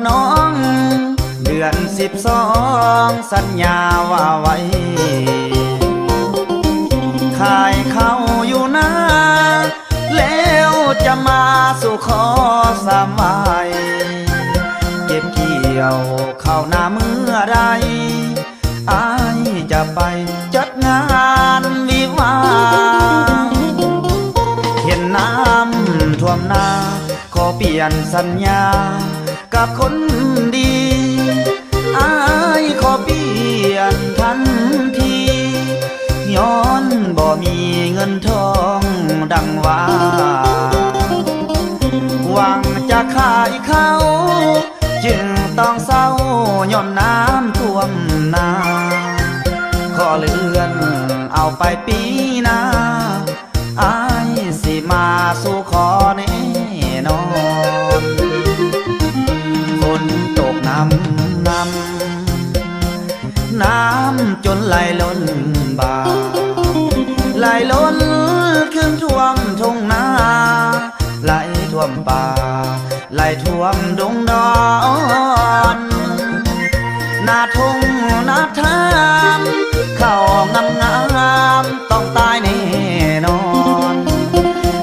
ນ້ອງ ເດືອນສິບສອງ ສັນຍາວ່າໄວ້ ຂາຍເຂົ້າຢູ່ນາ ແລ້ວຈະມາສູ່ຂໍສາມໄຫວ້ ເກັບກ່ຽວເຂົ້ານາເມື່ອໃດ ອ້າຍຈະໄປຈັດງານວິວາ ເຫັນນ້ຳຖ້ວມນາ ຂໍປ່ຽນສັນຍາກັບຄົນດີ ອ້າຍຂໍປ່ຽນທັນທີ ຍ້ອນບໍ່ມີເງິນທອງດັ່ງວ່າ ຫວັງຈະຂາຍເຂົ້າ ຈຶ່ງຕ້ອງເສົ້າຍ້ອນນ້ຳຖ້ວມນາ ຂໍເລື່ອນເອົາໄປປີໜ້າ ອ້າຍຊິມາສູ່ຂໍແນ່ນອນ ຝົນຕົກນຳນຳ ນ້ຳຈົນໄຫຼລົ້ນບ່າ ໄຫຼລົ້ນຂຶ້ນຖ້ວມທົ່ງນາ ໄຫຼຖ້ວມປ່າ ໄຫຼຖ້ວມດົງດອນ ນາທົ່ງນາທາມ ເຂົ້າງາມໆ ຕ້ອງຕາຍແນ່ນອນ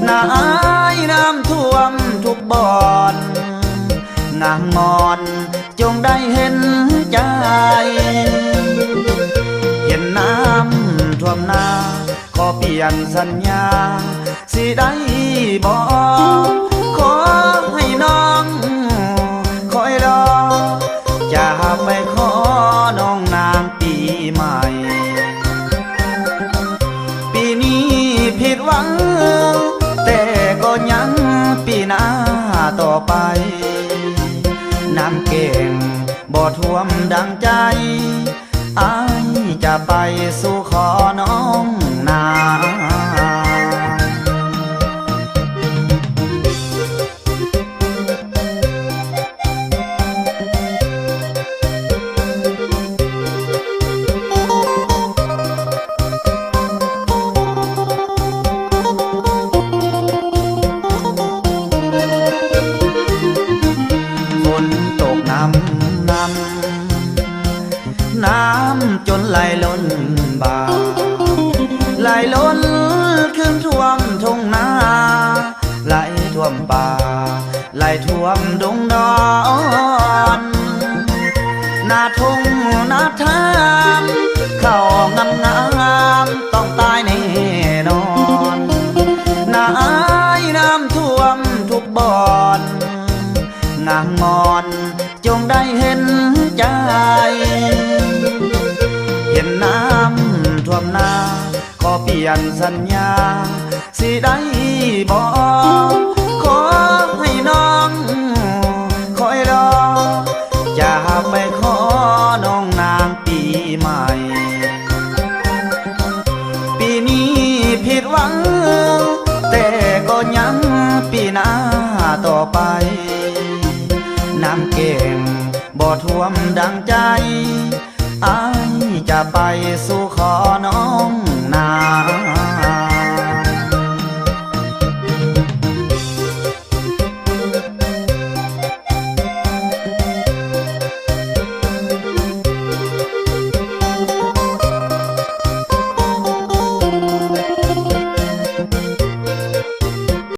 ນາອ້າຍນ້ຳຖ້ວມທຸກບ່ອນ ງາມງອນ ຈົ່ງໄດ້ເຫັນໃຈ ເຫັນນ້ຳຖ້ວມນາ ຂໍປ່ຽນສັນຍາ ຊິໄດ້ບໍ່? ຂໍໃຫ້ນ້ອງຄອຍລໍ ຈະໄປຂໍນ້ອງນາງປີໃໝ່ ປີນີ້ຜິດຫວັງ ແຕ່ກໍຍັງປີໜ້າຕໍ່ໄປ ນ້ຳແກ້ງບໍ່ຖ້ວມດັ່ງໃຈ ອ້າຍຈະໄປສູ່ຂໍນ້ອງນາງ ຝົນຕົກນຳນຳ ນ້ຳຈົນໄຫຼລົ້ນບ່າ ໄຫຼລົ້ນຂຶ້ນຖ້ວມທົ່ງນາ ໄຫຼຖ້ວມປ່າ ໄຫຼຖ້ວມດົງດອນ ນາທົ່ງນາທາມ ເຂົ້າງາມໆ ຕ້ອງຕາຍແນ່ນອນ ນາອ້າຍນ້ຳຖ້ວມທຸກບ່ອນ ງາມງອນ ຈົ່ງໄດ້ເຫັນໃຈ ເຫັນນ້ຳຖ້ວມນາ ຂໍປ່ຽນສັນຍາ ຊິໄດ້ບໍ່? ຂໍໃຫ້ນ້ອງຄອຍລໍ ຈະໄປຂໍນ້ອງນາງປີໃໝ່ ປີນີ້ຜິດຫວັງ ແຕ່ກໍຍັງປີໜ້າຕໍ່ໄປ ນ້ຳແກ້ງບໍ່ຖ້ວມດັ່ງໃຈ ອ້າຍຈະໄປສູ່ຂໍ